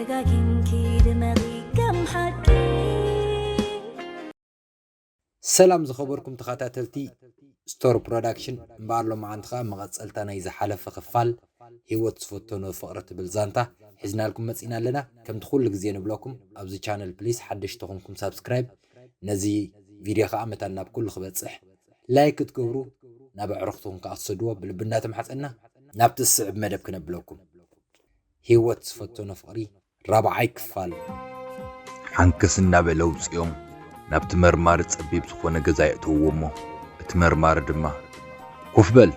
ደጋጊምኪ ድመቒ ከም ሓቂ። ሰላም ዝኸበርኩም ተኸታተልቲ ስቶር ፕሮዳክሽን፣ እምበኣር ሎማዓንቲ ኸኣ መቐጸልታ ናይ ዝሓለፈ ክፋል ህይወት ዝፈተኖ ፍቕሪ ትብል ዛንታ ሒዝናልኩም መጺና ኣለና። ከምቲ ኩሉ ግዜ ንብለኩም ኣብዚ ቻነል ፕሊስ ሓደሽቲ ተኾንኩም ሳብስክራይብ፣ ነዚ ቪድዮ ኸኣ መታን ናብ ኩሉ ክበጽሕ ላይክ ክትገብሩ ናብ ኣዕሩኽትኹም ከኣ ክትሰድዎ ብልቢ እናተማሕጸና ናብቲ ዝስዕብ መደብ ክነብለኩም። ህይወት ዝፈተኖ ፍቕሪ ራብዓይ ክፋል። ሓንከስ እናበለ ኣውጺኦም ናብቲ መርማሪ ጸቢብ ዝኾነ ገዛ የእተውዎ እሞ እቲ መርማሪ ድማ ኮፍ በል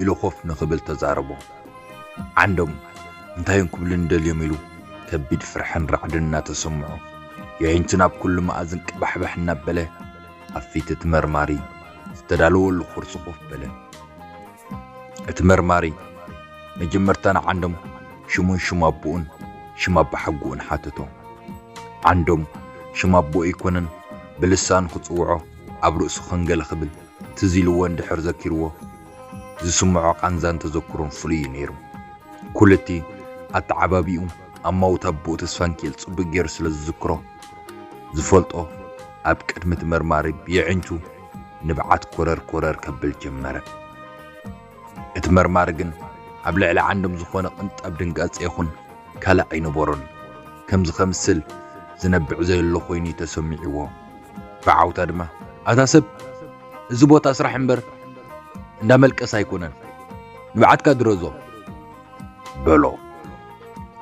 ኢሉ ኮፍ ንኽብል ተዛረቦ። ዓንዶም እንታይ እዮም ክብሉኒ ደልዮም ኢሉ ከቢድ ፍርሕን ራዕድን እናተሰምዖ የዒንቱ ናብ ኩሉ መኣዝን ቀባሕባሕ እናበለ ኣብ ፊት እቲ መርማሪ ዝተዳለወሉ ኩርሲ ኮፍ በለ። እቲ መርማሪ መጀመርታ ንዓንዶም ሽሙን ሽም ኣቦኡን ሽም ኣባሓጎኡን ሓተቶ። ዓንዶም ሽም ኣቦኡ ኣይኮነን ብልሳኑ ክጽውዖ ኣብ ርእሱ ከም ገለ ክብል ትዝ ኢልዎ እንድሕር ዘኪርዎ ዝስምዖ ቃንዛን ተዘክሮን ፍሉይ እዩ ነይሩ። ኩሉቲ ኣተዓባቢኡ ኣማውት ኣቦኡ ተስፋንኪኤል ጽቡቕ ገይሩ ስለ ዝዝክሮ ዝፈልጦ ኣብ ቅድሚ እቲ መርማሪ ብየዒንቱ ንብዓት ኮረር ኮረር ከብል ጀመረ። እቲ መርማሪ ግን ኣብ ልዕሊ ዓንዶም ዝኾነ ቅንጣብ ድንጋጸ ይኹን ካልእ ኣይነበሮን። ከምዚ ከምስል ዝነብዕ ዘሎ ኮይኑ እዩ ተሰሚዕዎ። ብዓውታ ድማ ኣታ ሰብ፣ እዚ ቦታ ስራሕ እምበር እንዳ መልቀስ ኣይኮነን፣ ንብዓትካ ድረዞ በሎ።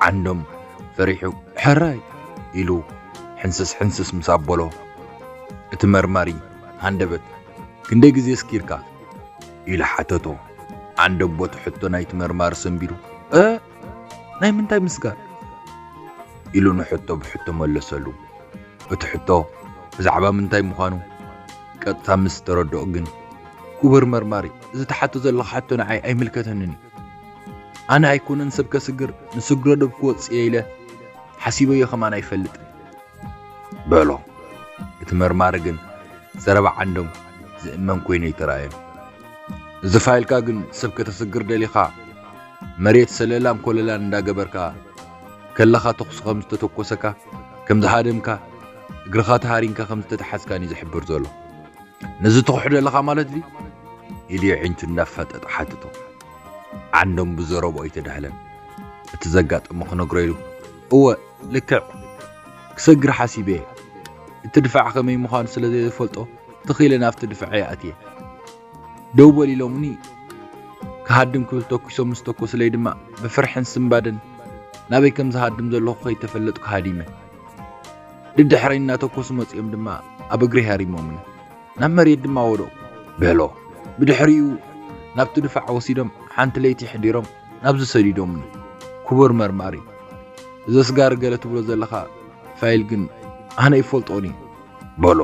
ዓንዶም ፈሪሑ ሕራይ ኢሉ ሕንስስ ሕንስስ ምስ ኣበሎ እቲ መርማሪ ሃንደበት ክንደይ ግዜ ስኪርካ ኢሉ ሓተቶ። ዓንዶም ቦቲ ሕቶ ናይቲ መርማሪ ሰንቢዱ እ ናይ ምንታይ ምስጋር ኢሉ ንሕቶ ብሕቶ መለሰሉ። እቲ ሕቶ ብዛዕባ ምንታይ ምዃኑ ቀጥታ ምስ ተረድኦ ግን ክቡር መርማሪ፣ እዚ ትሓቶ ዘለኻ ሕቶ ንዓይ ኣይምልከተንን እዩ። ኣነ ኣይኮነን ሰብ ከስግር ንስግረ ዶብ ክወጽእ እየ ኢለ ሓሲበዮ ከማን ኣይፈልጥን በሎ። እቲ መርማሪ ግን ዘረባ ዓንዶም ዝእመን ኮይኑ ኣይተራእዮን። እዚ ፋይልካ ግን ሰብ ከተስግር ደሊኻ መሬት ሰለላን ኮለላን እንዳገበርካ ከለኻ ተኹሲ ከም ዝተተኮሰካ ከም ዝሃደምካ እግርኻ ተሃሪንካ ከም ዝተተሓዝካን እዩ ዝሕብር ዘሎ። ነዚ ትኹሕዶ ኣለኻ ማለት ድዩ? ኢሉ የዒንቱ እንዳፋጠጠ ሓተቶ። ዓንዶም ብዘረብኦ ኣይተዳህለን። እቲ ዘጋጠሞ ክነግሮ ኢሉ እወ ልክዕ ክሰግር ሓሲበ እየ። እቲ ድፋዕ ከመይ ምዃኑ ስለ ዘይፈልጦ ትኽ ኢለ ናብቲ ድፋዕ እየ ኣትየ። ደው በል ኢሎምኒ ክሃድም ክብል ተኩሶም ምስ ተኮሱለይ ድማ ብፍርሕን ስንባደን ናበይ ከም ዝሃድም ዘለኹ ከይተፈለጥኩ ሃዲመ። ድድሕረይ እናተኮሱ መጺኦም ድማ ኣብ እግረይ ሃሪሞምኒ። ናብ መሬት ድማ ወደቑ በሎ። ብድሕሪኡ ናብቲ ድፋዕ ወሲዶም ሓንቲ ለይቲ ኣሕዲሮም ናብዚ ሰዲዶምኒ። ክቡር መርማሪ፣ እዚ ኣስጋሪ ገለ ትብሎ ዘለኻ ፋይል ግን ኣነ ኣይፈልጦን እየ በሎ።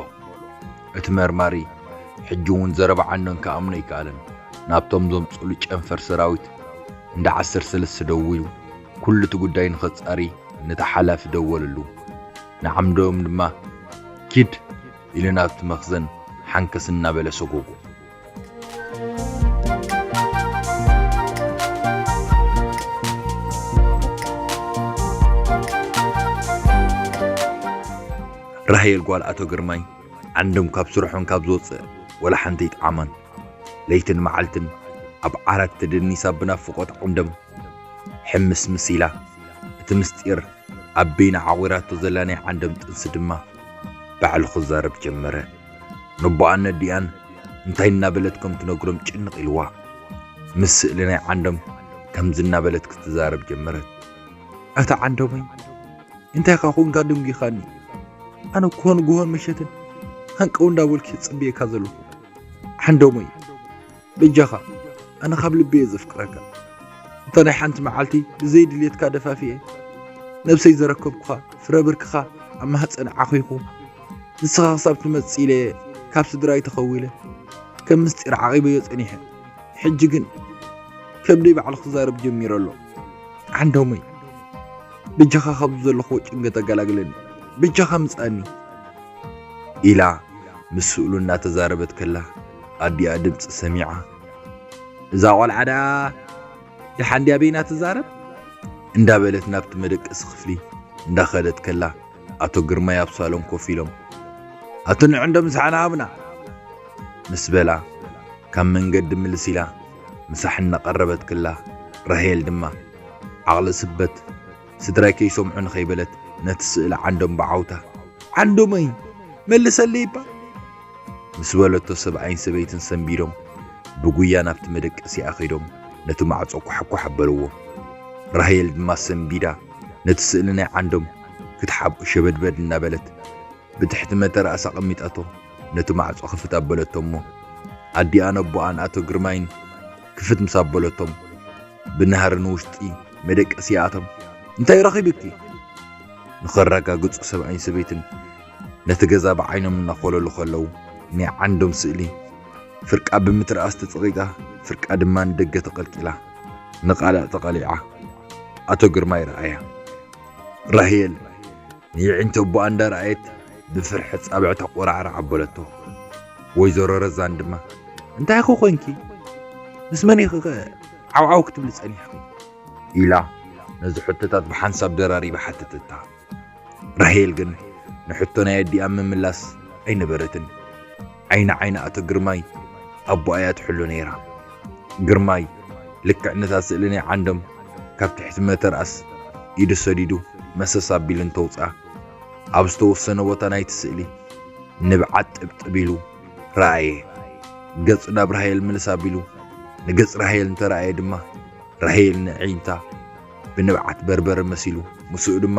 እቲ መርማሪ ሕጂ እውን ዘረባ ዓንዶም ክኣምኖ ኣይከኣለን። ናብቶም ዘምጽሉ ጨንፈር ሰራዊት እንዳ ዓሰርተ ሰለስተ ደዊሉ ኩሉ እቲ ጉዳይ ንኸጻሪ ነቲ ሓላፊ ደወለሉ። ንዓንዶም ድማ ኪድ ኢሉ ናብቲ መኽዘን ሓንከስ እናበለ ሰጎጎ። ራሄል ጓል ኣቶ ግርማይ ዓንዶም ካብ ስርሖም ካብ ዝወፅእ ወላ ሓንቲ ይጥዓማን። ለይትን መዓልትን ኣብ ዓራት ተደኒሳ ብናፍቖት ዓንዶም ሕምስምስ ኢላ። እቲ ምስጢር ኣብ በይና ዓቑራቶ ዘላ ናይ ዓንዶም ጥንሲ ድማ ባዕሉ ክዛረብ ጀመረ። ነቦኣን ነዲኣን እንታይ እናበለት ከም ትነግሮም ጭንቕ ኢልዋ። ምስ ስእሊ ናይ ዓንዶም ከምዚ እናበለት ክትዛረብ ጀመረት። ኣታ ዓንዶመይ፣ እንታይ ኻ ኮንካ ደንጒኻኒ? ኣነ እኮ ንግሆን ምሸትን ሃንቀው እንዳበልኩ እየ ዝጽበየካ ዘለኹ። ዓንዶመይ፣ በጃኻ፣ ኣነ ካብ ልቢ እየ ዘፍቅረካ። እታ ናይ ሓንቲ መዓልቲ ብዘይ ድልየትካ ደፋፊኤ ነብሰይ ዘረከብኩኻ ፍረ ብርክኻ ኣብ ማህጸን ዓኺኹ ንስኻ ክሳብ ትመጽእ ኢለ እየ ካብ ስድራይ ተኸዊለ ከም ምስጢር ዓቒበዮ ጸኒሐ። ሕጂ ግን ከብደይ ባዕሉ ክዛረብ ጀሚሩ ኣሎ። ዓንዶመይ፣ በጃኻ ካብዚ ዘለኽዎ ጭንቀት ኣገላግለኒ። በጃኻ ምጽኣኒ ኢላ ምስ ስእሉ እናተዛረበት ከላ ኣዲኣ ድምፂ ሰሚዓ እዛ ቆልዓ ደኣ ደሓን ድያ በይና ትዛረብ እንዳበለት ናብቲ መደቀሲ ክፍሊ እንዳኸደት ከላ፣ ኣቶ ግርማይ ኣብ ሳሎን ኮፍ ኢሎም፣ "ኣቶ ንዕንዶ ምሳሕና ሃብና!" ምስ በላ፣ ካብ መንገዲ ምልስ ኢላ ምሳሕ እናቐረበት ከላ፣ ራሄል ድማ ዓቕሊ ስበት፣ ስድራይ ከይሰምዑ ንኸይበለት፣ ነቲ ስእሊ ዓንዶም ብዓውታ፣ "ዓንዶመይ፣ መልሰለይ እባ!" ምስ በለቶ፣ ሰብኣይን ሰበይትን ሰንቢዶም ብጉያ ናብቲ መደቀሲኣ ከይዶም ነቲ ማዕጾ ኳሕኳሕ ኣበልዎ። ራሄል ድማ ሰንቢዳ ነቲ ስእሊ ናይ ዓንዶም ክትሓብኦ ሸበድበድ እናበለት ብትሕቲ መተርኣስ ኣቐሚጣቶ ነቲ ማዕጾ ክፍት ኣበለቶ እሞ ኣዲኣን ኣቦኣን ኣቶ ግርማይን ክፍት ምስ ኣበለቶም ብናህሪ ንውሽጢ መደቀሲ ኣቶም፣ "እንታይ ረኺብኪ?" ንኸረጋግጹ ሰብኣይን ሰበይትን ነቲ ገዛ ብዓይኖም እናኾለሉ ከለዉ፣ ናይ ዓንዶም ስእሊ ፍርቃ ብምትርኣስ ተጸቒጣ፣ ፍርቃ ድማ ንደገ ተቐልቂላ፣ ንቓልዕ ተቐሊዓ፣ ኣቶ ግርማይ ረኣያ። ራሄል ንየዒንቲ ኣቦኣ እንዳረኣየት ብፍርሒ ጻብዕታ ቆራዕራዕ ኣበለቶ። ወይዘሮ ረዛን ድማ፣ "እንታይ ኢኺ ኮንኪ? ምስ መን ኢኺ ከ ዓውዓው ክትብሊ ጸኒሕኪ?" ኢላ ነዚ ሕቶታት ብሓንሳብ ደራሪባ ሓተተታ። ራሄል ግን ንሕቶ ናይ ኣዲኣ ምምላስ ኣይነበረትን። ዓይኒ ዓይኒ ኣቶ ግርማይ ኣቦኣ እያ ትሕሉ ነይራ። ግርማይ ልክዕ ነታ ስእሊ ናይ ዓንዶም ካብ ትሕቲ መተርኣስ ኢዱ ሰዲዱ መሰስ ኣቢሉ እንተውፅኣ፣ ኣብ ዝተወሰነ ቦታ ናይቲ ስእሊ ንብዓት ጥብጥብ ኢሉ ረኣየ። ገጹ ናብ ራሄል ምልስ ኣቢሉ ንገጽ ራሄል እንተረኣየ ድማ፣ ራሄል ንዕይንታ ብንብዓት በርበረ መሲሉ፣ ምስኡ ድማ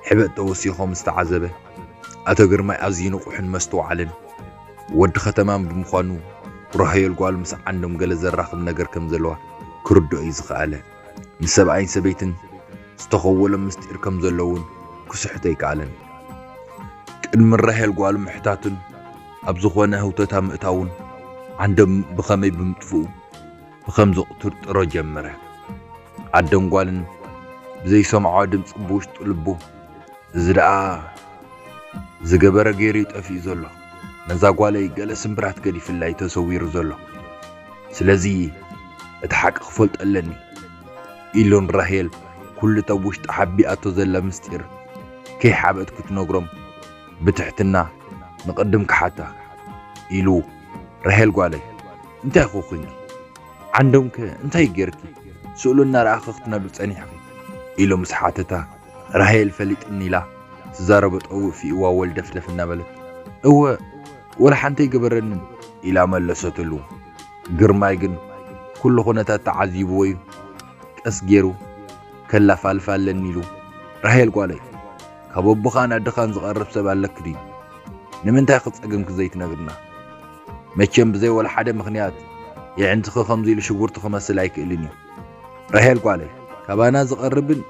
ሕበጥ ተወሲኾም ዝተዓዘበ ኣቶ ግርማይ ኣዝዩ ንቑሕን መስተውዓልን ወዲ ከተማን ብምዃኑ፣ ራሄል ጓሉ ምስ ዓንዶም ገለ ዘራኽብ ነገር ከም ዘለዋ ክርድኦ እዩ ዝኸኣለ። ንሰብኣይን ሰበይትን ዝተኸወሎም ምስጢር ከም ዘሎ እውን ክስሕቶ ኣይከኣለን። ቅድሚ ራሄል ጓሉ ምሕታቱን ኣብ ዝኾነ ህውተታ ምእታውን ዓንዶም ብኸመይ ብምጥፍኡ ብኸምዚ ክጥርጥሮ ጀመረ። ኣደን ጓልን ብዘይሰምዖ ድምፂ ብውሽጡ ልቡ፣ "እዚ ደኣ ዝገበረ ገይሩ እዩ ጠፊኡ ዘሎ። ነዛ ጓለይ ገለ ስምብራት ገዲፍላ እዩ ተሰዊሩ ዘሎ። ስለዚ እቲ ሓቂ ክፈልጦ ኣለኒ" ኢሉ ንራሄል ኩሉ እታ ብውሽጡ ሓቢኣቶ ዘላ ምስጢር ከይሓብአት ክትነግሮም ብትሕትና ንቕድም ክሓታ ኢሉ፣ "ራሄል ጓለይ፣ እንታይ ኮንኪ? ዓንዶምከ እንታይ ጌርኪ? ስእሉ እናረኣኺ ክትነብሪ ጸኒሕኪ?" ኢሉ ምስ ሓተታ፣ ራሄል ፈሊጥኒ ኢላ ትዛረቦ ጠውፊእዋ ወልደፍደፍ እናበለት፣ "እወ፣ ወላ ሓንቲ ኣይገበረንን" ኢላ መለሰትሉ። ግርማይ ግን ኩሉ ኩነታት ተዓዚብዎ እዩ። ቀስ ገይሩ፣ "ከላ ፋልፋለኒ" ኢሉ፣ "ራሄል ጓለይ፣ ካብ ኣቦኻን ኣደኻን ዝቐርብ ሰብ ኣለኪ ድዩ? ንምንታይ ክጸግምኪ ዘይትነግርና? መቸም ብዘይ ወላ ሓደ ምኽንያት የዕንትኺ ከምዚ ኢሉ ሽጉርቲ ክመስል ኣይክእልን እዩ። ራሄል ጓለይ፣ ካባና ዝቐርብን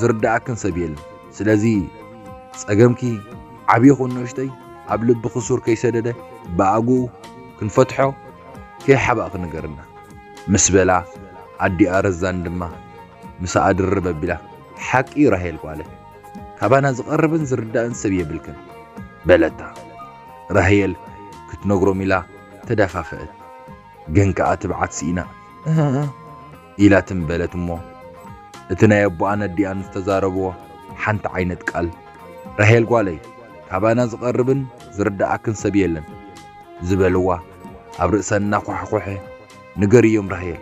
ዝርድኣክን ሰብ የለን። ስለዚ ጸገምኪ ዓብዪ ይኹን ንእሽተይ ኣብ ልብኺ ሱር ከይሰደደ ብኣግኡ ክንፈትሖ ከይሓባእኺ ንገርና" ምስ በላ፣ ኣዲኣ ረዛን ድማ ምስኣ ድርብ ኣቢላ፣ "ሓቂ እዩ ራሄል ጓለይ፣ ካባና ዝቐርብን ዝርዳእን ሰብ የብልክን" በለታ። ራሄል ክትነግሮም ኢላ ተደፋፍአት። ግን ከኣ ትብዓት ስኢና፣ "እህ" ኢላ ትም በለት እሞ፣ እቲ ናይ ኣቦኣን ኣዲኣን ዝተዛረብዎ ሓንቲ ዓይነት ቃል፣ "ራሄል ጓለይ፣ ካባና ዝቐርብን ዝርድኣክን ሰብ የለን" ዝበልዋ ኣብ ርእሳ እናኳሕኮሐ፣ "ንገርዮም ራሄል፣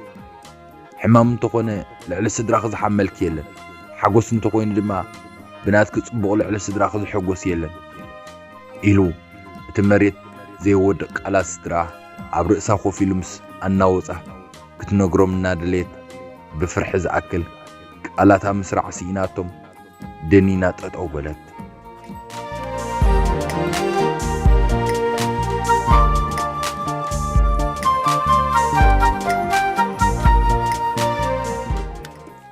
ሕማም እንተኾነ ልዕሊ ስድራኺ ዝሓመልኪ የለን፣ ሓጎስ እንተኾይኑ ድማ ብናትኪ ጽቡቕ ልዕሊ ስድራኺ ዝሕጎስ የለን" ኢሉ፣ እቲ መሬት ዘይወድቕ ቃላት ስድራ ኣብ ርእሳ ኮፍ ኢሉ ምስ ኣናወጻ፣ ክትነግሮም እናደለየት ብፍርሒ ዝኣክል ቃላታ ምስራዕ ስኢናቶም ደኒና ጠጠው በለት።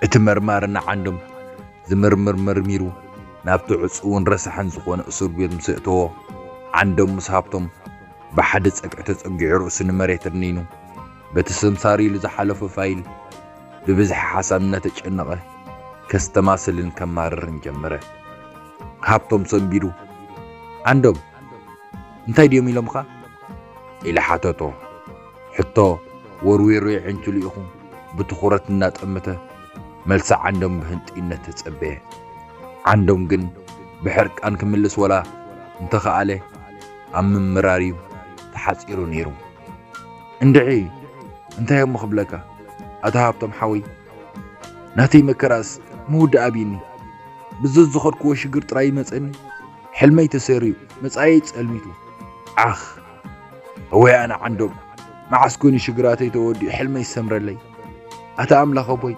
እቲ መርማሪ ንዓንዶም ዝምርምር መርሚሩ ናብቲ ዕጹውን ረሳሕን ዝኾነ እስር ቤት ምስ ኣእተዎ፣ ዓንዶም ምስ ሃብቶም ብሓደ ጸግዒ ተጸጊዑ ርእሱ ንመሬት ኣድኒኑ፣ በቲ ሰምሳር ኢሉ ዝሓለፎ ፋይል ብብዝሒ ሓሳብ እናተጨነቐ ከስተማስልን ከማርርን ጀመረ። ሃብቶም ሰንቢዱ፣ "ዓንዶም፣ እንታይ ድዮም ኢሎምኻ?" ኢለ ሓተቶ። ሕቶ ወርዊሩ የዒንቱ ልኢኹ ብትኹረት እናጠመተ፣ መልሲ ዓንዶም ብህንጥይነት ተጸበየ። ዓንዶም ግን ብሕርቃን ክምልስ ወላ እንተኸኣለ፣ ኣብ ምምራር እዩ ተሓጺሩ ነይሩ። እንድዒ፣ እንታይ እሞ ክብለካ፣ ኣታ ሃብቶም ሓወይ፣ ናተይ መከራስ ምውዳእ ኣብይኒ። ብዘዝኸድክዎ ሽግር ጥራይ ይመጸኒ፣ ሕልመይ ተሰሪዩ፣ መጻኢየይ ጸልሚቱ። ዓኽ፣ እወይ ኣነ ዓንዶም፣ መዓስ ኮይኑ ሽግራተይ ተወዲኡ ሕልመይ ዝሰምረለይ? ኣታ ኣምላኽ ኣቦይ፣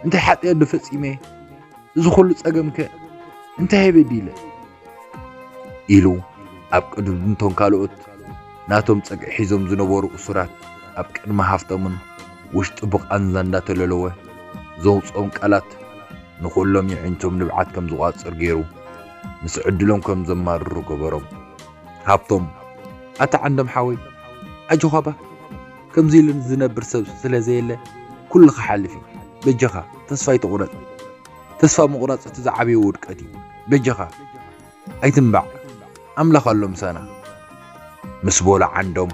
እንታይ ሓጢኣት ዶ ፈጺመ? እዚ ኹሉ ጸገምከ እንታይ በዲለ? ኢሉ ኣብ ቅድሚ እቶም ካልኦት ናቶም ጸግዒ ሒዞም ዝነበሩ እሱራት ኣብ ቅድሚ ሃፍቶምን ውሽጡ ብቓንዛ እንዳተለለወ ዘውጽኦም ቃላት ንኹሎም የዒንቶም ንብዓት ከም ዝቋጽር ገይሩ ምስ ዕድሎም ከም ዘማርሩ ገበሮም። ሃብቶም፣ ኣታ ዓንዶም ሓወይ፣ ኣጆኻባ፣ ከምዚ ኢሉ ዝነብር ሰብ ስለ ዘየለ ኩሉ ክሓልፍ እዩ። በጃኻ ተስፋ ኣይትቑረጽ። ተስፋ ምቑራጽ እቲ ዝዓበየ ውድቀት እዩ። በጃኻ ኣይትንባዕ፣ ኣምላኽ ኣሎ ምሳና። ምስ በሎ ዓንዶም፣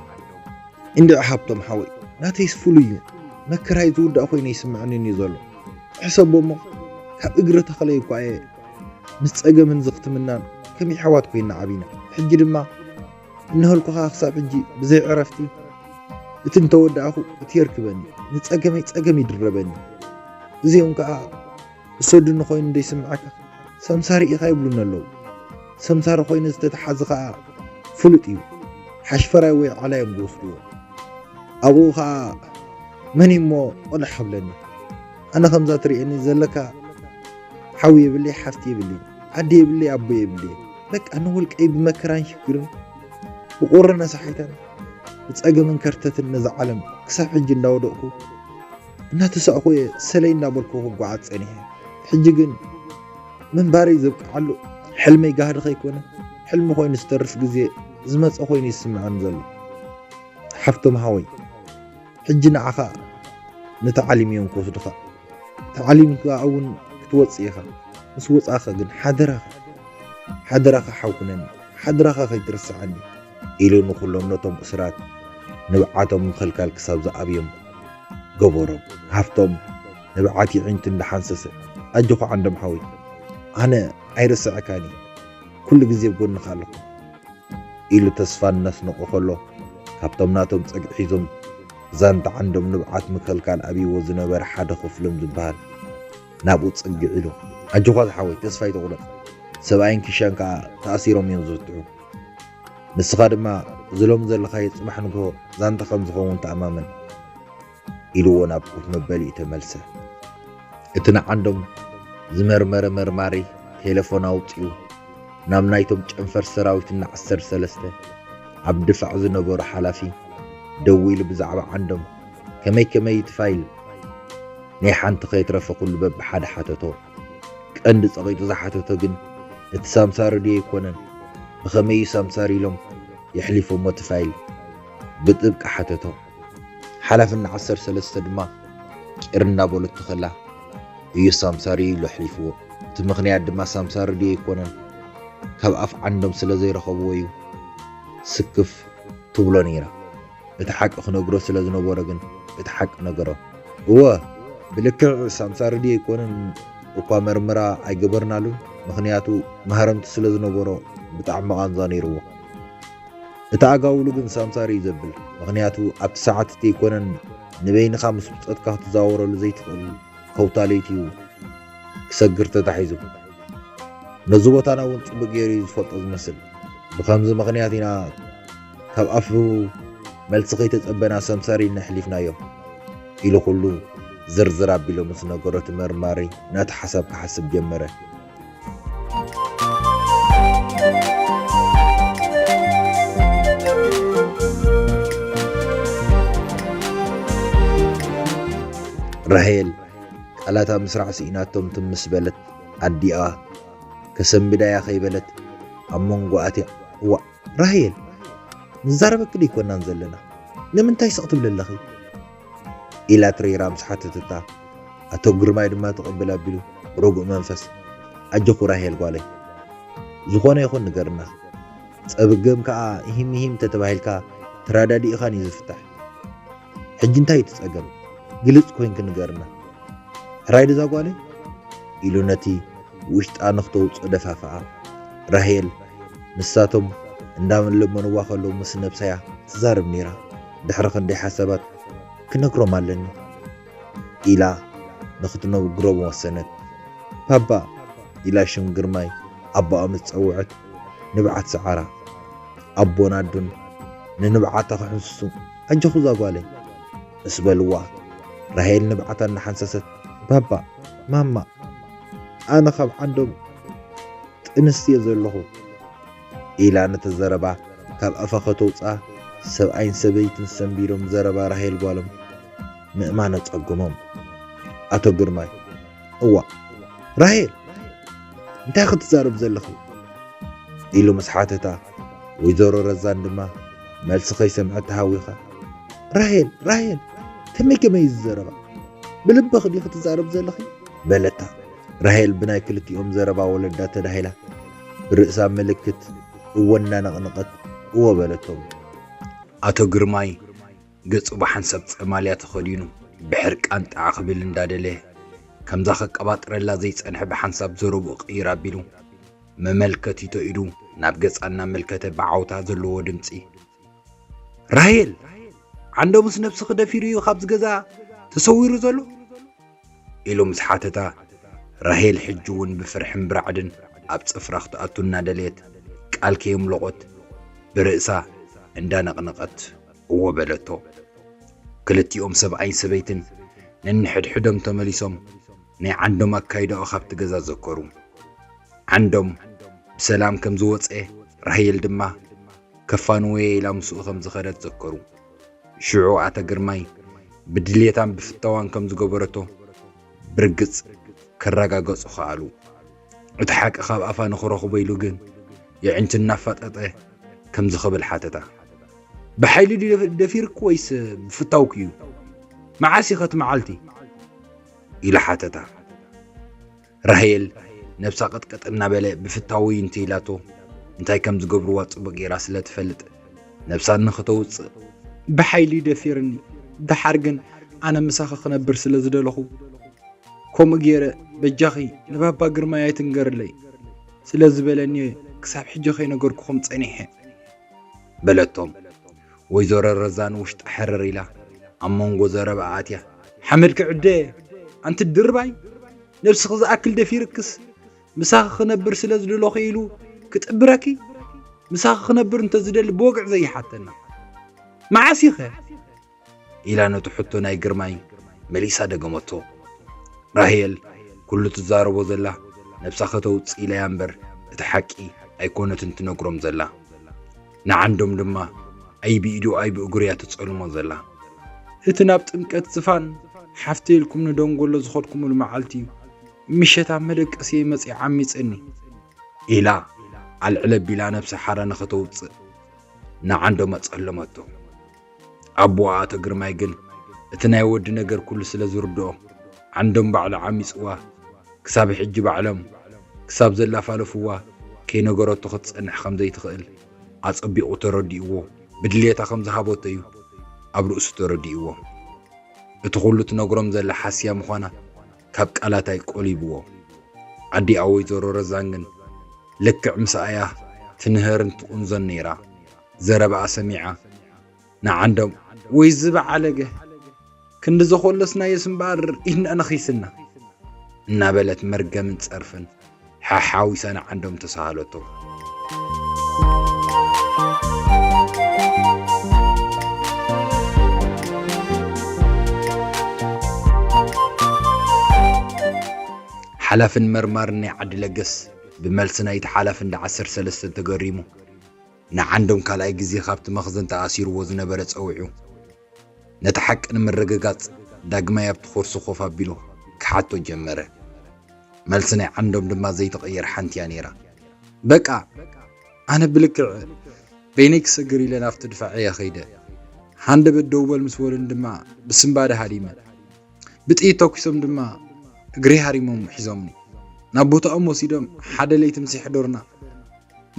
እንድዒ ሃብቶም ሓወይ፣ ናተይስ ፍሉይ እዩ። መከራይ ዝውዳእ ኮይኑ ይስምዐኒ እዩ ዘሎ። ሕሰቦ እሞ፣ ካብ እግሪ ተኽለይ እኳ እየ ምስ ጸገምን ዝኽትምናን ከም የሕዋት ኮይና ዓቢና። ሕጂ ድማ እንሀልኩኻ ክሳብ ሕጂ ብዘይ ዕረፍቲ እቲ እንተወዳእኹ እቲ የርክበኒ፣ ንጸገመይ ጸገም ይድረበኒ። እዚኦም ከኣ እሰዱኒ ኮይኑ እንዶ ይስምዓካ፣ ሰምሳሪ ኢኻ ይብሉኒ ኣለዉ። ሰምሳሪ ኮይኑ ዝተተሓዘ ከኣ ፍሉጥ እዩ። ሓሽፈራይ ወይ ዓላ እዮም ዝወስድዎ። ኣብኡ ከኣ መን እዩ እሞ ቆልዕ ክብለኒ? ኣነ ከምዛ ትርእየኒ ዘለካ ሓው የብለይ፣ ሓፍቲ የብለይ፣ ኣደ የብለይ፣ ኣቦ የብለይ። በቃ ንውልቀይ ብመከራን ሽግርን ብቁርን ኣሳሒታን ብጸገምን ከርተትን ነዛ ዓለም ክሳብ ሕጂ እንዳወደቕኩ እናተሳእኹ እየ ሰለይ እንዳበልኩ ክጓዓዝ ጸኒሐ። ሕጂ ግን ምንባረይ ዘብቅዓሉ ሕልመይ ጋህዲ ከይኮነ ሕልሚ ኮይኑ ዝተርፍ ግዜ ዝመጸ ኮይኑ ይስምዐኒ ዘሎ። ሓፍቶም ሓወይ፣ ሕጂ ንዓኻ ንተዓሊም እዮም ክወስዱኻ። ተዓሊምካ እውን ክትወጽእ ኢኻ። ምስ ወጻእኻ ግን ሓደራኻ፣ ሓደራኻ ሓው ኩነኒ፣ ሓደራኻ ከይትርስዓኒ ኢሉ ንኹሎም ነቶም እሱራት ንብዓቶም ምኽልካል ክሳብ ዝኣብዮም ገበሮም። ሃፍቶም ንብዓት የዒንቱ እንዳሓንሰሰ፣ ኣጆኻ ዓንዶም ሓወይ፣ ኣነ ኣይርስዐካን እየ፣ ኩሉ ግዜ ኣብ ጎንኻ ኣለኹ። ኢሉ ተስፋ እናስነቖ ከሎ፣ ካብቶም ናቶም ጸግዒ ሒዞም ዛንታ ዓንዶም ንብዓት ምክልካል ኣብይዎ ዝነበረ ሓደ ክፍሎም ዝበሃል ናብኡ ጽግዕ ኢሉ፣ ኣጆኻ ዝሓወይ፣ ተስፋ ኣይትቑረጽ። ሰብኣይን ኪሻን ከኣ ተኣሲሮም እዮም ዝፍትሑ። ንስኻ ድማ እዚ ሎሚ ዘለኻዮ ጽባሕ ንግሆ ዛንታ ከም ዝኸውን ተኣማመን። ኢልዎ ናብ ኮፍ መበሊኡ ተመልሰ። እቲ ንዓንዶም ዝመርመረ መርማሪ ቴሌፎን ኣውጺኡ ናብ ናይቶም ጨንፈር ሰራዊት እና ዓሰርተ ሰለስተ ኣብ ድፋዕ ዝነበሩ ሓላፊ ደዊሉ ብዛዕባ ዓንዶም ከመይ ከመይ እቲ ፋይል ናይ ሓንቲ ከይትረፈ ኩሉ በብሓደ ሓተቶ። ቀንዲ ጸቒጡ ዝሓተቶ ግን እቲ ሳምሳሪ ድዩ ኣይኮነን፣ ብኸመይ እዩ ሳምሳሪ ኢሎም የሕሊፎሞ እቲ ፋይል ብጥብቂ ሓተቶ። ሓላፊ እና ዓሰርተ ሰለስተ ድማ ቂር እናበለቶ ከላ እዩ ሳምሳሪ ኢሉ ኣሕሊፍዎ። እቲ ምኽንያት ድማ ሳምሳሪ ድዩ ኣይኮነን ካብ ኣፍ ዓንዶም ስለ ዘይረኸብዎ እዩ ስክፍ ትብሎ ነይራ። እቲ ሓቂ ክነግሮ ስለ ዝነበሮ ግን እቲ ሓቂ ነገሮ። እወ ብልክዕ ሳምሳሪ ድዩ ኣይኮነን እኳ መርመራ ኣይገበርናሉን፣ ምኽንያቱ ማህረምቲ ስለ ዝነበሮ ብጣዕሚ ቃንዛ ነይርዎ። እቲ ኣጋውሉ ግን ሳምሳሪ እዩ ዘብል፣ ምኽንያቱ ኣብቲ ሰዓት እቲ ኣይኮነን ንበይንኻ ምስ ብጾትካ ክትዛወረሉ ዘይትኽእል ከውታ ለይቲ እዩ ክሰግር ተታሒዙ። ነዚ ቦታና እውን ጽቡቕ ገይሩ እዩ ዝፈልጦ ዝመስል። ብኸምዚ ምኽንያት ኢና ካብ ኣፉ መልሲ ከይተጸበና ሰምሳሪ ነሕሊፍናዮ ኢሉ ኩሉ ዝርዝር ኣቢሉ ምስ ነገሮ እቲ መርማሪ ነቲ ሓሳብ ክሓስብ ጀመረ። ራሄል ቃላታ ምስራሕ ስኢናቶም ትም ምስ በለት ኣዲኣ ከሰንብዳያ ከይበለት ኣብ መንጎ ኣትያ፣ እዋእ ራሄል፣ ንዛረበኪ ዶ ኣይኮናን ዘለና? ንምንታይ ስቕ ትብሊ ኣለኺ? ኢላ ትሬራ ምስ ሓተተታ፣ ኣቶ ግርማይ ድማ ትቕብል ኣቢሉ ብርጉእ መንፈስ፣ ኣጆኺ ራሄል ጓለይ፣ ዝኾነ ይኹን ንገርና፣ ጸብግም ከኣ ኢሂም ኢሂም ተተባሂልካ ተራዳዲእኻን እዩ ዝፍታሕ። ሕጂ እንታይ እቲ ጸገም? ግልጽ ኮይንኪ ንገርና። ሕራይ ድዛ ጓለይ? ኢሉ ነቲ ውሽጣ ንኽተውፅኦ ደፋፍኣ። ራሄል ንሳቶም እንዳለመንዋ ከለዉ ምስ ነብሳያ ትዛረብ ነይራ። ድሕሪ ክንደይ ሓሳባት ክነግሮም ኣለኒ ኢላ ንኽትነግሮም ወሰነት። ባባ ኢላ ሽም ግርማይ ኣቦኣ ምስ ጸውዐት ንብዓት ሰዓራ። ኣቦን ኣዶን ንንብዓታ ክሕንስሱ ኣጆኹ እዛ ጓለይ ምስ በልዋ ራሄል ንብዓታ እናሓንሰሰት ባባ ማማ ኣነ ካብ ዓንዶም ጥንስ እየ ዘለኹ ኢላ ነቲ ዘረባ ካብ ኣፋ ከተውፅኣ ሰብኣይን ሰበይትን ሰንቢዶም ዘረባ ራሄል ጓሎም ምእማን ኣፀገሞም። ኣቶ ግርማይ እዋ ራሄል እንታይ ክትዛረብ ዘለኺ ኢሉ ምስ ሓተታ ወይዘሮ ረዛን ድማ መልሲ ከይሰምዐት ተሃዊኻ ራሄል ራሄል ከመይ ከመይ እዩ ዝዘረባ ብልብኺ ዲኺ ትዛረብ ዘለኺ በለታ። ራሄል ብናይ ክልቲኦም ዘረባ ወለዳ ተዳሂላ ብርእሳ ምልክት እወ እናነቕነቐት እወ በለቶም። ኣቶ ግርማይ ገጹ ብሓንሳብ ጸማልያ ተኸዲኑ ብሕርቃን ጣዕ ክብል እንዳደለየ ከምዛ ከቀባጥረላ ዘይጸንሐ ብሓንሳብ ዘረብኡ ቅይር ኣቢሉ መመልከቲቶ ኢዱ ናብ ገጻ እናመልከተ ብዓውታ ዘለዎ ድምጺ ራሄል ዓንዶምስ ነብስኺ ደፊሩ እዩ ካብዚ ገዛ ተሰዊሩ ዘሎ ኢሉ ምስ ሓተታ ራሄል ሕጂ እውን ብፍርሕን ብራዕድን ኣብ ጽፍራ ክትኣቱ እናደለየት ቃል ከየምለቖት ብርእሳ እንዳነቕነቐት እወ በለቶ። ክልቲኦም ሰብኣይን ሰበይትን ነንሕድሕዶም ተመሊሶም ናይ ዓንዶም ኣካይዳኡ ካብቲ ገዛ ዘከሩ። ዓንዶም ብሰላም ከም ዝወጸ ራሄል ድማ ከፋንወየ ኢላ ምስኡ ከም ዝኸደት ዘከሩ። ሽዑ ኣተ ግርማይ ብድልየታን ብፍታዋን ከም ዝገበረቶ ብርግጽ ከረጋገጹ ከኣሉ። እቲ ሓቂ ካብ ኣፋ ንኽረኽቦ ኢሉ ግን የዕንቱ እናፋጠጠ ከምዚ ክብል ሓተታ። ብሓይሊ ድዩ ደፊርክ ወይስ ብፍታውክ እዩ? መዓስ ኢኸ እቲ መዓልቲ? ኢሉ ሓተታ። ራሄል ነብሳ ቅጥቅጥ እናበለ ብፍታዊ እንተ ኢላቶ እንታይ ከም ዝገብርዋ ጽቡቕ ገይራ ስለ ትፈልጥ ነብሳ ንኽተውጽእ ብሓይሊ ደፊርኒ ደሓር ግን ኣነ ምሳኺ ክነብር ስለ ዝደለኹ ከምኡ ገይረ በጃኺ ንባባ ግርማይ ኣይትንገርለይ ስለ ዝበለኒ ክሳብ ሕጂ ከይነገርኩኹም ጸኒሐ በለቶም። ወይዘሮ ረዛ ንውሽጣ ሕርር ኢላ ኣብ መንጎ ዘረባ ኣትያ ሓመድ ክዕደ ኣንቲ ድርባይ ነብስኺ ዝኣክል ደፊርክስ ምሳኺ ክነብር ስለ ዝደለኹ ኢሉ ክጥብረኪ ምሳኺ ክነብር እንተዝደሊ ብወግዒ ዘይሓተና መዓስ ኢኸ ኢላ ነቲ ሕቶ ናይ ግርማይ መሊሳ ደገመቶ። ራሄል ኩሉ ትዛረቦ ዘላ ነብሳ ከተውፅእ ኢላ እያ እምበር እቲ ሓቂ ኣይኮነትን ትነግሮም ዘላ። ንዓንዶም ድማ ኣይ ብኢዱ ኣይ ብእግሩ እያ ትፀልሞ ዘላ። እቲ ናብ ጥምቀት ዝፋን ሓፍተ ኢልኩም ንደንጎሎ ዝኸድኩምሉ መዓልቲ እዩ። ምሸት ኣብ መደቀስየ መፅየ ዓሚፀኒ ኢላ ኣልዕል ኣቢላ ነብሳ ሓራ ንኸተውፅእ ንዓንዶም ኣፀለመቶ። ኣቦኣ ኣቶ ግርማይ ግን እቲ ናይ ወዲ ነገር ኩሉ ስለ ዝርድኦ ዓንዶም ባዕሉ ዓሚፅዋ ክሳብ ሕጂ ባዕሎም ክሳብ ዘላፋለፍዋ ከይነገረቶ ክትፀንሕ ከም ዘይትኽእል ኣፀቢቑ ተረዲእዎ ብድልየታ ከም ዝሃበቶ እዩ ኣብ ርእሱ ተረዲእዎ። እቲ ኩሉ ትነግሮም ዘላ ሓስያ ምዃና ካብ ቃላት ኣይቆሊብዎ። ኣዲኣ ወይዘሮ ረዛን ግን ልክዕ ምስኣያ ትንህርን ትቑንዞን ነይራ። ዘረባኣ ሰሚዓ ንዓንዶም ወይ ዝበዓለገ ክንዲ ዘኾለስናዮስ እምበኣር ኢድና ነኺስና እናበለት መርገምን ጸርፍን ሓሓዊሳ ንዓንዶም ተሳሃለቶ። ሓላፍን መርማርን ናይ ዓዲ ለገስ ብመልሲ ናይቲ ሓላፊ እንዳ ዓሰርተ ሰለስተ ተገሪሙ ንዓንዶም ካልኣይ ግዜ ካብቲ መኽዘን ተኣሲርዎ ዝነበረ ጸዊዑ ነቲ ሓቂ ንምርግጋጽ ዳግማይ ኣብቲ ኮርሲ ኮፍ ኣቢሉ ክሓቶ ጀመረ። መልሲ ናይ ዓንዶም ድማ ዘይትቕየር ሓንቲ እያ ነይራ። በቃ ኣነ ብልክዕ በይነይ ክሰግር ኢለ ናብቲ ድፋዕ እየ ኸይደ። ሃንደበት ደው በል ምስ በሉኒ ድማ ብስንባደ ሃዲመ። ብጥይት ተኲሶም ድማ እግረይ ሃሪሞም ሒዞምኒ። ናብ ቦታኦም ወሲዶም ሓደ ለይቲ ምስ የሕደሩና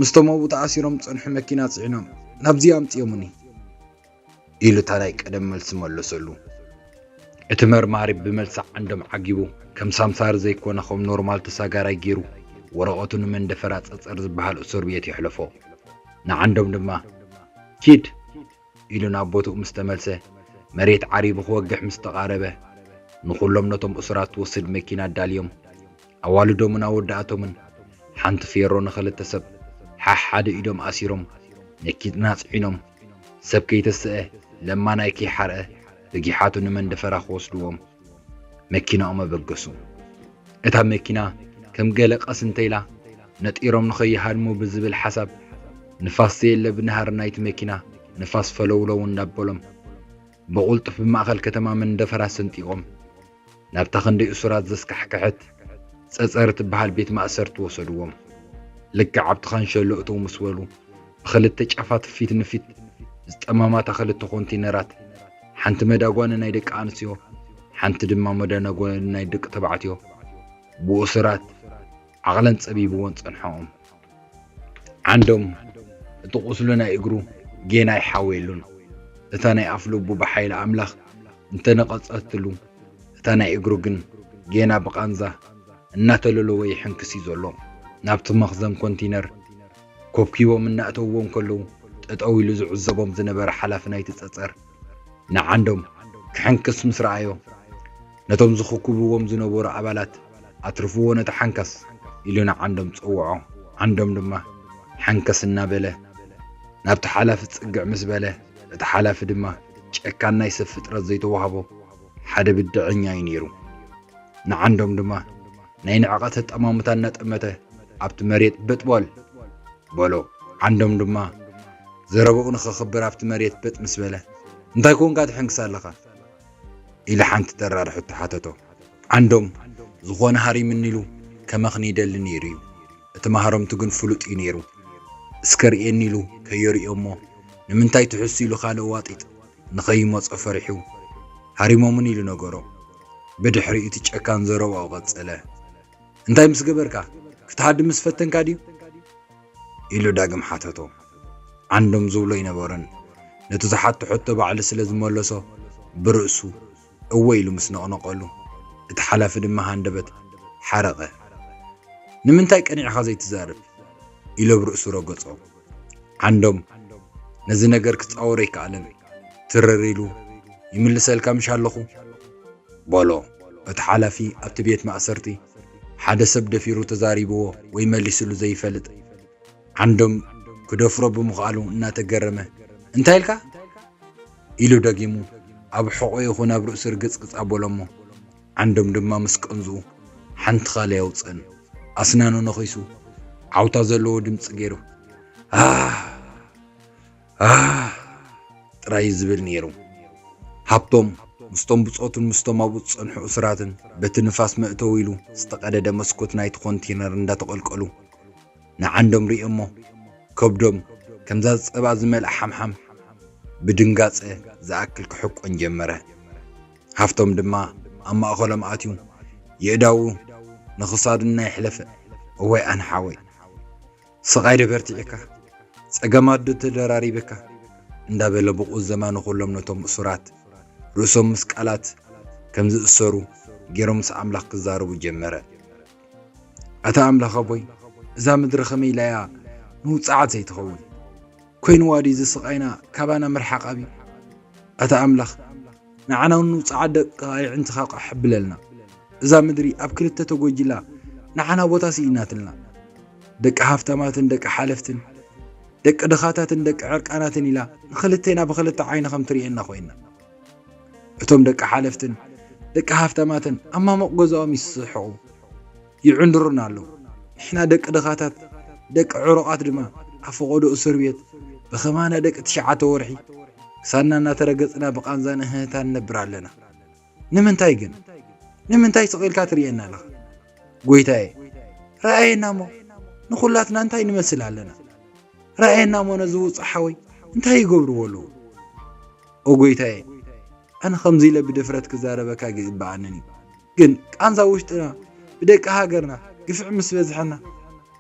ምስቶም ኣብኡ ተኣሲሮም ዝጸንሑ መኪና ጽዒኖም ናብዚ ኣምጺኦምኒ። ኢሉ እታ ናይ ቀደም መልሲ መለሰሉ። እቲ መርማሪ ብመልሲ ዓንዶም ዓጊቡ ከም ሳምሳሪ ዘይኮነ ከም ኖርማል ተሳጋራይ ገይሩ ወረቐቱ ንመንደፈራ ጸጸር ዝበሃል እሱር ቤት የሕለፎ። ንዓንዶም ድማ፣ "ኪድ!" ኢሉ ናብ ቦትኡ ምስ ተመልሰ፣ መሬት ዓሪቡ ክወግሕ ምስ ተቓረበ፣ ንኹሎም ነቶም እሱራት ትወስድ መኪና ኣዳልዮም፣ ኣዋልዶምን ኣወዳእቶምን ሓንቲ ፌሮ ንኽልተ ሰብ ሓሓደ ኢዶም ኣሲሮም፣ መኪና ኣጽዒኖም፣ ሰብ ከይተስአ፣ ለማናይ ከይሓርአ፣ ብጊሓቱ ንመንደፈራ ክወስድዎም መኪናኦም ኣበገሱ። እታ መኪና ከም ገለ ቀስ እንተኢላ፣ ነጢሮም ንኸይሃድሙ ብዝብል ሓሳብ፣ ንፋስ ዘየለ ብናህሪ ናይቲ መኪና ንፋስ ፈለውለው እንዳበሎም፣ ብቕልጡፍ ብማእከል ከተማ መንደፈራ ሰንጢቖም፣ ናብታ ክንደይ እሱራት ዘስካሕክሐት ጸጸር ትበሃል ቤት ማእሰርቲ ወሰድዎም። ልክዕ ኣብቲ ካንሸሎ እተው ምስ በሉ፣ ብኽልተ ጫፋት ፊት ንፊት ዝጠማማታ ክልተ ኮንቴነራት፣ ሓንቲ መዳጓኒ ናይ ደቂ ኣንስትዮ፣ ሓንቲ ድማ መዳጓኒ ናይ ደቂ ተባዕትዮ፣ ብእሱራት ዓቕለን ጸቢብወን ጸንሖም። ዓንዶም እቲ ቁስሉ ናይ እግሩ ጌና ኣይሓወየሉን። እታ ናይ ኣፍ ልቡ ብሓይሊ ኣምላኽ እንተነቐጸትሉ፣ እታ ናይ እግሩ ግን ጌና ብቓንዛ እናተለለወ ይሕንክስ እዩ ዘሎ። ናብቲ መኽዘን ኮንቲነር ኮብኪቦም እናእተውዎ እንከለዉ፣ ጠጠው ኢሉ ዝዕዘቦም ዝነበረ ሓላፊ ናይቲ ጸጸር፣ ንዓንዶም ክሕንክስ ምስ ረኣዮ፣ ነቶም ዝኽኩብዎም ዝነበሩ ኣባላት፣ "ኣትርፍዎ ነቲ ሓንካስ" ኢሉ ንዓንዶም ጸውዖ። ዓንዶም ድማ ሓንከስ እናበለ ናብቲ ሓላፊ ጽግዕ ምስ በለ፣ እቲ ሓላፊ ድማ ጨካን ናይ ሰብ ፍጥረት ዘይተዋህቦ ሓደ ብድዐኛ እዩ ነይሩ። ንዓንዶም ድማ ናይ ንዕቐት ኣጠማምታ እናጠመተ፣ "ኣብቲ መሬት በጥ በል!" በሎ። ዓንዶም ድማ ዘረባኡ ንኸኽብር ኣብቲ መሬት በጥ ምስ በለ፣ "እንታይ ኮንካ ትሕንክስ ኣለኻ?" ኢሉ ሓንቲ ተራር ሕቶ ሓተቶ። ዓንዶም፣ "ዝኾነ ሃሪምኒ ኢሉ ከመኽኒ ይደሊ ነይሩ እዩ። እቲ ማህረምቱ ግን ፍሉጥ እዩ ነይሩ። እስከ ርእየኒ ኢሉ ከየርእዮ እሞ፣ ንምንታይ ትሕሱ ኢሉ ካልእ ዋጢጥ ንኸይመጾ ፈሪሑ፣ ሃሪሞምን ኢሉ ነገሮ።" ብድሕሪኡ እቲ ጨካን ዘረባኡ ቀጸለ። "እንታይ ምስ ገበርካ? ክትሃድም ምስ ፈተንካ ድዩ?" ኢሉ ዳግም ሓተቶ። ዓንዶም ዝብሎ ኣይነበሮን። ነቲ ዝሓቶ ሕቶ ባዕሉ ስለ ዝመለሶ፣ ብርእሱ እወ ኢሉ ምስ ነቕነቐሉ፣ እቲ ሓላፊ ድማ ሃንደበት ሓረቐ። "ንምንታይ ቀኒዕኻ ዘይትዛረብ?" ኢሉ ኣብ ርእሱ ረገጾ። ዓንዶም ነዚ ነገር ክጻወሮ ኣይከኣለን። ትርር ኢሉ፣ "ይምልሰልካ ምሽ ኣለኹ?" በሎ። እቲ ሓላፊ ኣብቲ ቤት ማእሰርቲ ሓደ ሰብ ደፊሩ ተዛሪብዎ ወይ መሊስሉ ዘይፈልጥ፣ ዓንዶም ክደፍሮ ብምኽኣሉ እናተገረመ፣ "እንታይ ኢልካ?" ኢሉ ደጊሙ ኣብ ሕቖ ይኹን ኣብ ርእሱ ርግጽግጽ ኣበሎ እሞ፣ ዓንዶም ድማ ምስ ቀንዝኡ ሓንቲ ኻሊ ኣየውጽእን። ኣስናኑ ነኺሱ ዓውታ ዘለዎ ድምጺ ገይሩ፣ "ኣህ! ኣህ!" ጥራይ እዩ ዝብል ነይሩ። ሃብቶም ምስቶም ብጾቱን ምስቶም ኣብኡ ዝጸንሑ እሱራትን በቲ ንፋስ መእተዊ ኢሉ ዝተቐደደ መስኮት ናይቲ ኮንቴነር እንዳተቐልቀሉ ንዓንዶም ርእዮሞ፣ ከብዶም ከምዛ ጸባ ዝመልኣ ሓምሓም ብድንጋጸ ዝኣክል ክሕቆን ጀመረ። ሃብቶም ድማ ኣብ ማእከሎም ኣትዩ፣ የእዳዉ ንኽሳዱ እናየሕለፈ፣ "እዋይ ኣነ ሓወይ፣ ስቓይ ዶ በርቲዕካ፣ ጸገማት ዶ ተደራሪብካ?" እንዳበለ ብቑዘማ ንኹሎም ነቶም እሱራት ርእሶም ምስ ቃላት ከም ዝእሰሩ ገይሮም ምስ ኣምላኽ ክዛረቡ ጀመረ። "ኣታ ኣምላኽ ኣቦይ፣ እዛ ምድሪ ከመይ ኢላ እያ ንውጽዓት ዘይትኸውን? ኮይንዋ ድዩ እዚ ስቓይና ካባና ምርሓቕ ኣብዩ? ኣታ ኣምላኽ፣ ንዓና እውን ንውጽዓት ደቅኻ ኣዕይንትኻ ቋሕ ኣብለልና። እዛ ምድሪ ኣብ ክልተ ተጎጂላ፣ ንዓና ቦታ ስኢናትልና። ደቂ ሃፍታማትን ደቂ ሓለፍትን፣ ደቂ ድኻታትን ደቂ ዕርቃናትን ኢላ ንኽልቴና ብኽልተ ዓይኒ ከም ትርእየና ኮይና። እቶም ደቂ ሓለፍትን ደቂ ሃፍታማትን ኣብ ማሙቕ ገዛኦም ይስሕቑ፣ ይዕንድሩና ኣለዉ። ንሕና ደቂ ድኻታት፣ ደቂ ዕሩቓት ድማ ኣብ ፈቐዶ እስር ቤት ብኸማና ደቂ ትሽዓተ ወርሒ ክሳድና እናተረገጽና ብቓንዛ ንህህታ ንነብር ኣለና። ንምንታይ ግን? ንምንታይ ስቕ ኢልካ ትርእየና ኣለኻ? ጎይታየ፣ ረኣየና እሞ፣ ንኹላትና እንታይ ንመስል ኣለና? ረኣየና እሞ፣ ነዚ ውጹዕ ሓወይ እንታይ ይገብርዎ ኣለዉ? ኦ ጎይታየ፣ ኣነ ከምዚ ኢለ ብድፍረት ክዛረበካ ግእበኣንን እዩ። ግን ቃንዛ ውሽጥና ብደቂ ሃገርና ግፍዒ ምስ በዝሐና፣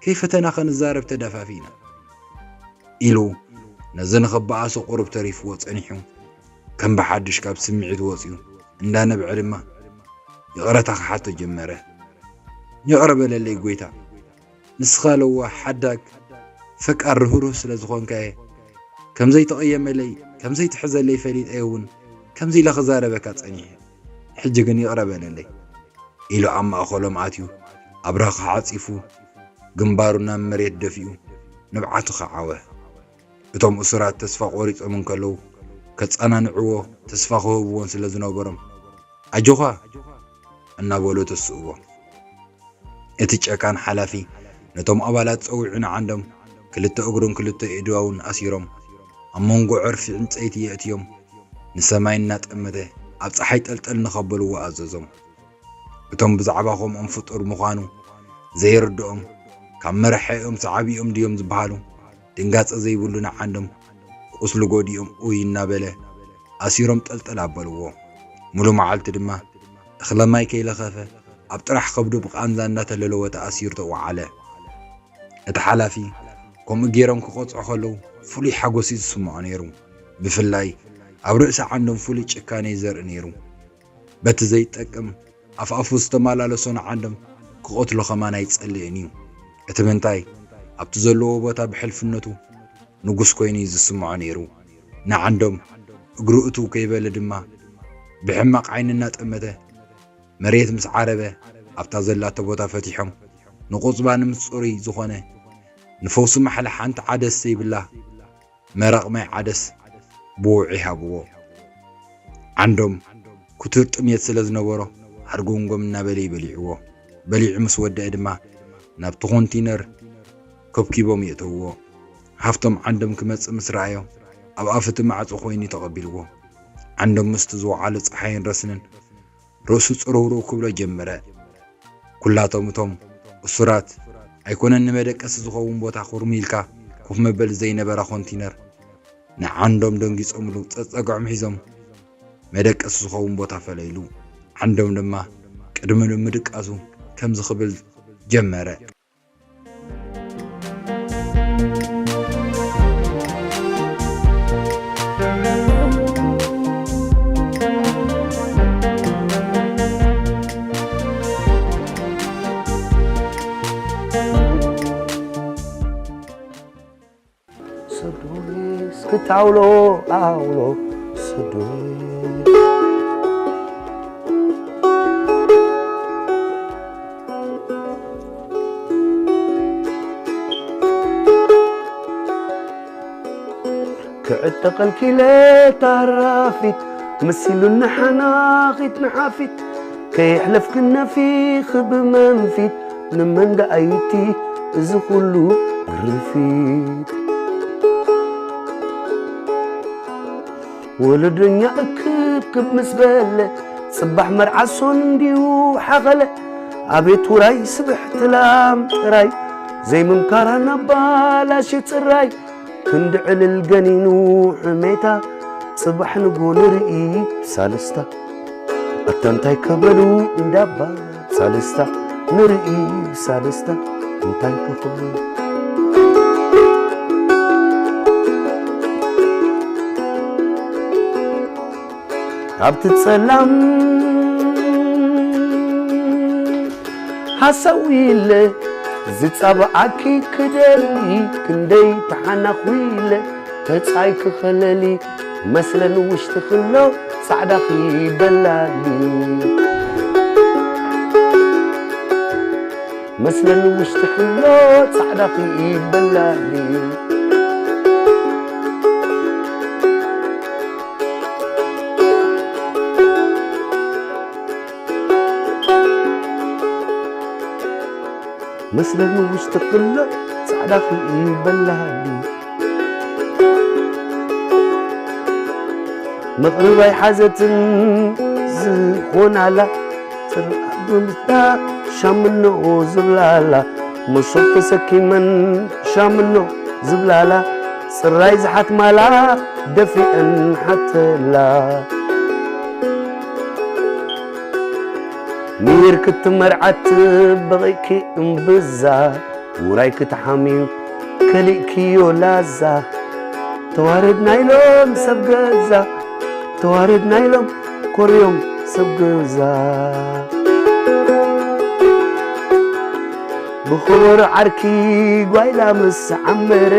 ከይፈተና ክንዛረብ ተደፋፊእና። ኢሉ ነዚ ንኽበኣሶ ቁሩብ ተሪፍዎ ጸኒሑ፣ ከም ብሓድሽ ካብ ስምዒት ወጺኡ እንዳነብዐ ድማ ይቕረታ ክሓቶ ጀመረ። "ይቕረ በለለይ ጎይታ፣ ንስኻ ለዋህ ሓዳግ ፈቃር ርህሩህ ስለ ዝኾንካየ፣ ከም ዘይትቕየመለይ፣ ከም ዘይትሕዘለይ ፈሊጠየ እውን ከምዚ ኢለ ክዛረበካ ጸኒሐ። ሕጂ ግን ይቕረ በለለይ፣ ኢሉ ኣብ ማእከሎም ኣትዩ ኣብራኽ ዓጺፉ ግንባሩ ናብ መሬት ደፊኡ ንብዓቱ ከዓወ። እቶም እሱራት ተስፋ ቆሪጾም እንከለዉ፣ ከጸናንዕዎ ተስፋ ክህብዎን ስለ ዝነበሮም፣ ኣጆኻ እናበሉ ተስእዎ። እቲ ጨካን ሓላፊ ነቶም ኣባላት ጸዊዑ ንዓንዶም ክልተ እግሩን ክልተ ኣእዳዉን ኣሲሮም ኣብ መንጎ ዕርፊ ዕንጸይቲ የእትዮም ንሰማይ እናጠመተ ኣብ ጸሓይ ጠልጠል ንኸበልዎ ኣዘዞም። እቶም ብዛዕባ ከምኦም ፍጡር ምዃኑ ዘይርድኦም ካብ መራሒኦም ሰዓቢኦም ድዮም ዝበሃሉ ድንጋጸ ዘይብሉ ንዓንዶም ቁስሉ ጎዲኦም ኡይ እናበለ ኣሲሮም ጠልጠል ኣበልዎ። ሙሉ መዓልቲ ድማ እኽለ ማይ ከይለኸፈ ኣብ ጥራሕ ከብዱ ብቃንዛ እንዳተለለወ ተኣሲሩ ተወዓለ። እቲ ሓላፊ ከምኡ ገይሮም ክቐጽዑ ከለዉ ፍሉይ ሓጎስ እዩ ዝስምዖ ነይሩ። ብፍላይ ኣብ ርእሲ ዓንዶም ፍሉይ ጭካነ እዩ ዘርኢ ነይሩ። በቲ ዘይጠቅም ኣፍኣፉ ዝተመላለሶ ንዓንዶም ክቐትሎ ከማን ኣይጸልእን እዩ። እቲ ምንታይ ኣብቲ ዘለዎ ቦታ ብሕልፍነቱ ንጉስ ኮይኑ እዩ ዝስምዖ ነይሩ። ንዓንዶም እግሩ እትው ከይበለ ድማ ብሕማቕ ዓይኒ እናጠመተ መሬት ምስ ዓረበ ኣብታ ዘላቶ ቦታ ፈቲሖም ንቁጽባ ንምጽሩይ ዝኾነ ንፈውሲ ማሕለ ሓንቲ ዓደስ ዘይብላ መረቕ ማይ ዓደስ ብውዑይ ሃብዎ። ዓንዶም ክቱር ጥምየት ስለ ዝነበሮ ሃርጎምጎም እናበለ እዩ በሊዕዎ። በሊዑ ምስ ወደአ ድማ ናብቲ ኮንቲነር ከብኪቦም የእተውዎ። ሃፍቶም ዓንዶም ክመጽእ ምስ ረኣዮ ኣብ ኣፍ እቲ ማዕጾ ኮይኑ ተቐቢልዎ። ዓንዶም ምስቲ ዝወዓሎ ጸሓይን ረስንን ርእሱ ጽርውርው ክብሎ ጀመረ። ኩላቶም እቶም እሱራት ኣይኮነን ንመደቀሲ ዝኸውን ቦታ ኩርም ኢልካ ኮፍ መበሊ ዘይነበራ ኮንቲነር ንዓንዶም ደንጊጾምሉ ጸጸግዖም ሒዞም መደቀሲ ዝኸውን ቦታ ፈለይሉ። ዓንዶም ድማ ቅድሚ ምድቃሱ ከምዚ ክብል ጀመረ። ሰዶስ ክታውሎ ኣውሎ ሰዶስ ክዕጠቐልኪ ኢለ ታራፊት መሲሉኒ ሓናኺት ንሓፊት ከየሕለፍክን ነፊኺ ብመንፊት ንመን ደኣይቲ እዚ ኩሉ ግርፊት ወለደኛ እክብክብ ምስ በለ ጽባሕ መርዓ ሶን እንዲዩ ሓኸለ ኣቤት ውራይ ስብሕቲ ላም ጥራይ ዘይምምካራ ናብ ባላሽ ጽራይ ክንዲ ዕልል ገኒኑ ሕሜታ ጽባሕ ንጎ ንርኢ ብሳልስታ ኣታ እንታይ ከበሉ እንዳባ ሳልስታ ንርኢ ብሳልስታ እንታይ ከኽብሉ ኣብቲ ጸላም ሃሳው ኢለ ዝጻብዓኪ ክደሊ ክንደይ ተሓናኹ ኢለ ተጻይ ክኸለሊ መስለን ውሽጢ ክሎ ጻዕዳ ክይበላሊ መስለን ውሽጢ ክሎ ጻዕዳ ክይበላሊ መስለኒ ውሽጢ ኩሎ ጻዕዳ ክይበላኒ መቕርብ ኣይሓዘትን ዝኾናላ ጽርዓት ብምታ ሻምኖ ዝብላላ መሶብ ተሰኪመን ሻምኖ ዝብላላ ጽራይ ዝሓትማላ ደፊአን ሓተላ ሚር ክትመርዓት በቒእኪ እምብዛ ውራይ ክትሓምዩ ከሊእክዮ ላዛ ተዋረድና ኢሎም ሰብ ገዛ ተዋረድና ኢሎም ኮርዮም ሰብ ገዛ ብኽቡር ዓርኪ ጓይላ ምስ ዓመረ፣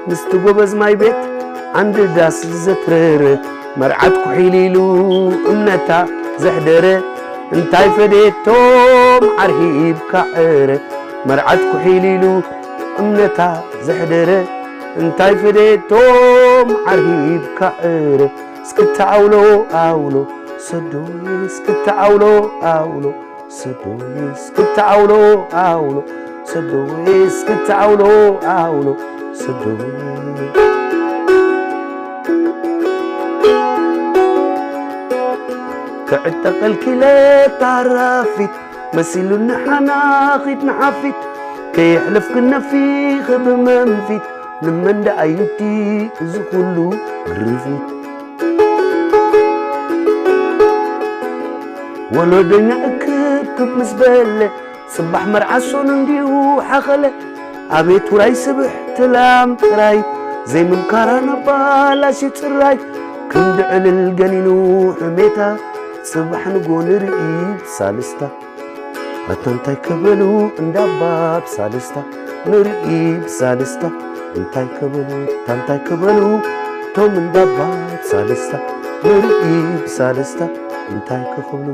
ምስቲ ጎበዝ ማይ ቤት ዓንዲ ዳስ ዘትረረ፣ መርዓት ኩሒል ኢሉ እምነታ ዘሕደረ፣ እንታይ ፈደየቶ መዓር ሂብካ ዕረ። መርዓት ኩሒል ኢሉ እምነታ ዘሕደረ፣ እንታይ ፈደየቶ መዓር ሂብካ ዕረ። እስክታ ኣውሎ ኣውሎ ሰዶዬ፣ እስክታ ኣውሎ ኣውሎ ሰዶዬ፣ እስክታ ኣውሎ ኣውሎ ሰዶዬ፣ እስክታ ኣውሎ ኣውሎ ሰዶዬ። ክዕጠቐልኪ ኢለ ታራፊት፣ መሲሉኒ ሓናኺት ንሓፊት፣ ከየሕለፍኪ ነፊኺ ብመንፊት፣ ንመን ደኣ እዩ እቲ እዚ ኩሉ ግርፊት? ወለዶኛ እክብክብ ምስ በለ፣ ጽባሕ መርዓ ሶኑ እንዲዩ ሓኸለ። ኣቤት ውራይ ስብሕቲ ላም ጥራይ፣ ዘይምምካራ ናብ ባላሽ ጽራይ፣ ክንዲ ዕልል ገኒኑ ሕሜታ፣ ጽባሕ ንጎ ንርኢ ብሳልስታ። ኣታ እንታይ ከበሉ እንዳባ ብሳልስታ፣ ንርኢ ብሳልስታ። እንታይ ከበሉ፣ ኣታ እንታይ ከበሉ፣ እቶም እንዳባ ብሳልስታ፣ ንርኢ ብሳልስታ። እንታይ ከኽብሉ።